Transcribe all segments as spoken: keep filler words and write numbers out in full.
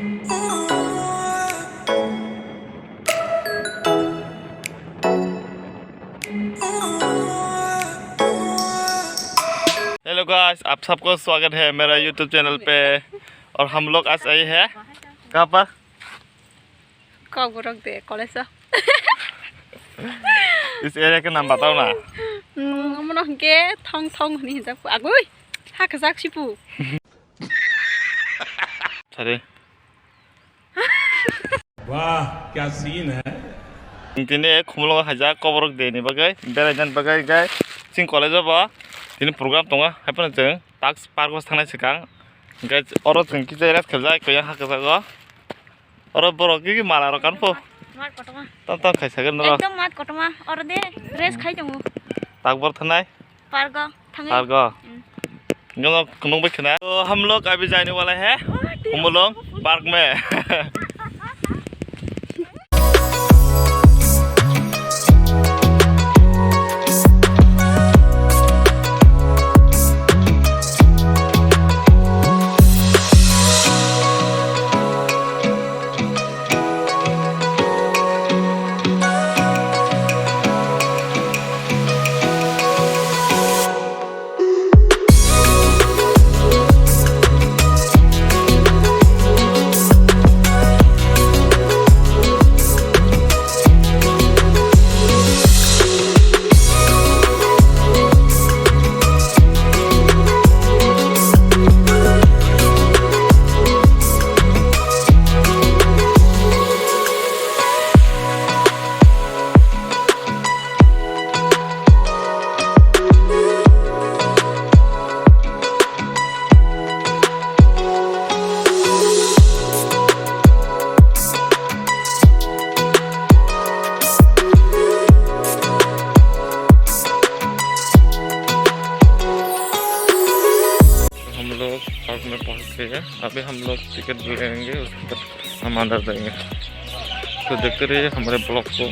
Hello guys, आप सबको स्वागत है मेरा YouTube चैनल पे। और हम लोग आज आए हैं कहाँ पर? Kokborok de college o. Is area ke naam batao na. Hmm, omono hwnkhe thong thong hwnwi hinjak pu. Agoi, ha kwchak si pu. Sorry. Wah, kya scene hai. Tini khumulwngo khaijak Kokborok de ni bagwi, beraina bagwi, guys. Chwng college o bo tini program tongo, haiphano chwng task park o thangnai swkang. Guys, oro chwng kisa rest khaijak, koyang ha kwchak o. Oro borok gigi mala rok kanpo. Mat kotorma. Tong tong khaisa gani rok. Ekdom mat kotorma. Oro de rest khai tongo. Takbor thanai. Pargo thangai. Pargo. Mm. Ngono kunung bai khna. To hum log abhi jane wala hai. Oh, dear. Khumulwng park mein. हम लोग पार्क में पहुंच गए हैं। अभी हम लोग टिकट लेंगे, उसके बाद हम अंदर जाएंगे। तो देखते रहिए हमारे ब्लॉग को।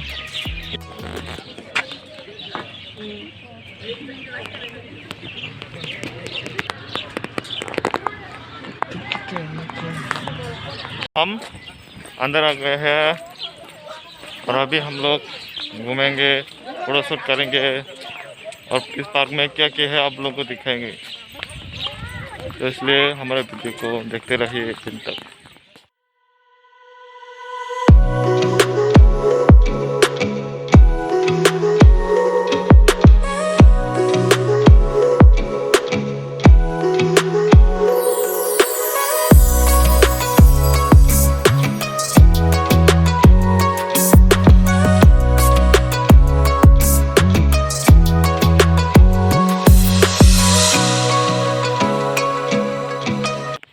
हम अंदर आ गए हैं और अभी हम लोग घूमेंगे, फोटो शूट करेंगे और इस पार्क में क्या क्या है आप लोगों को दिखाएंगे। तो इसलिए हमारे वीडियो को देखते रहिए एंड तक।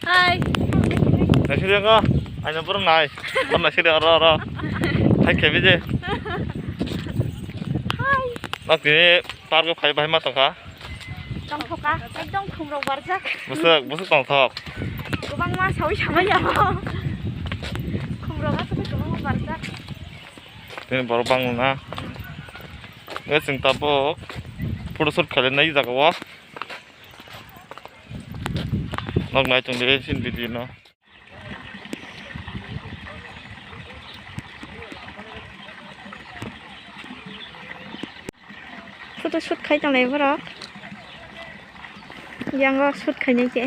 Hi. Naisidi wngkha, aino borok nai. Borok naisidi oro, oro. Hai khe biji. Hi. Nok tini park o phai bahai ma tongkha. Tongthokha, ekdom khumrok barjak. Bwswk, bwswk tongthok. Kwbangma sawi samani abo. Khumrok aswk kwbangma barjak. Tini borok bangma na. Nge chwng tabuk photo shoot khailai nai jaga o. Nok nai tongdi sini video no. Photo shoot khai tonglai borok. Yang o shoot khainai khe.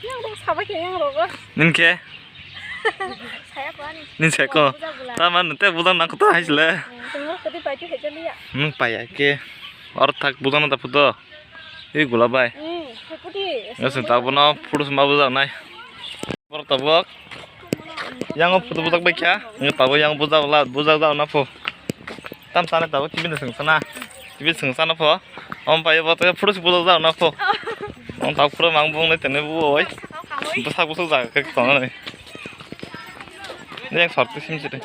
Yang rok sabai khe yang rok. Nin khe? Saya ko ani. Nin saya ko. Buja bula. Tama nete buja nang kota hai sile. Hmm, tengok kati pai tu hai jali ya. Hmm, pai ya ke. Or thak buja na ta photo. Ei gula bai. Hmm, hai photo. Ngasing ta bono photo sma buja nai. Borok tabuk yang o photo bujak bai kha, wng tabuk yang bujak la, bujak jak na pho. Tam sana tabuk T V no swng sana, T V swng sana pho. Om pai bo photo si bujak jak na pho. Ang tak pura mang bung nai tene bu oi. Bwsak bwsak jaga khe tongo nai. Yang sorti sim site.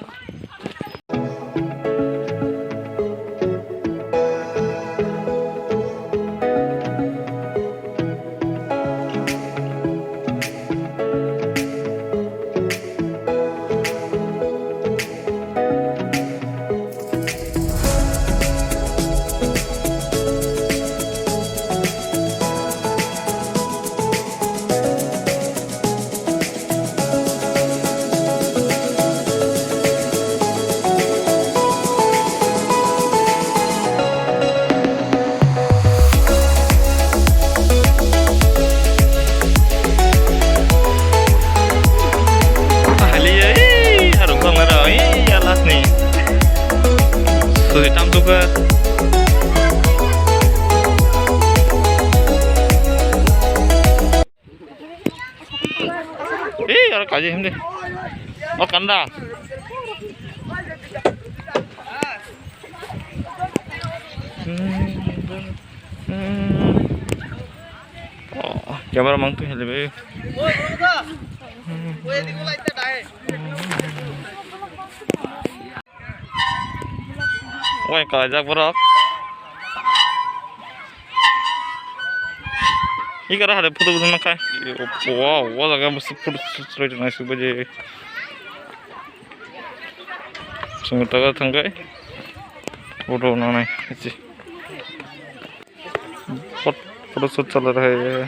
Haliya, eh, harung bang nara, eh, ya last ni. Sui tam tu ke. Eh, aro kaji himde. Oh, kanda. Hmm. Hmm. Oh, camera mang tu hele be. Wai, kalajak borok. Ikara hade photo budung nakai. Wow, wow, jaga photo shoot naisuk baje. Sungta thangkai. Photo nanai. Foto shoot chala raha hai.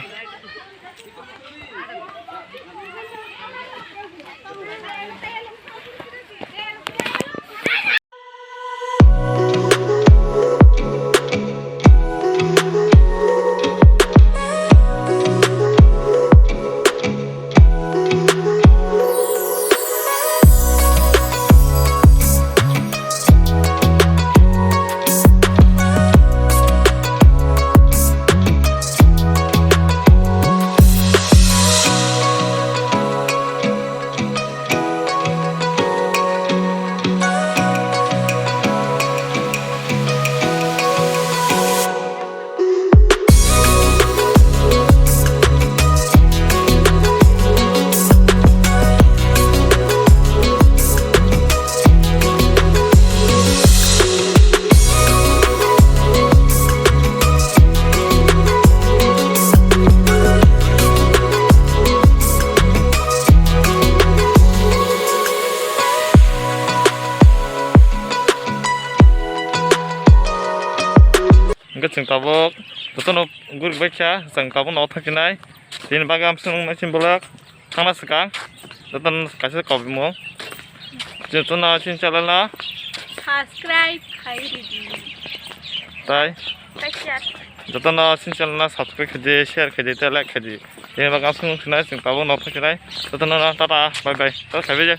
Hingke chwng tabuk jotono guri bai kha, chwng tabuk no thang khe nai. Chini bagwi amsung nai chini vlog thangna swkang jotono kaisa kok mung. Jotono chini channel no subscribe khai ridi. Tai tai share. Jotono chini channel no subscribe khai di, share khai di, tei like khai di. Chini bagwi amsung nai chwng tabuk no thang khe nai. Jotono tata, bye bye. Tata khai bai je.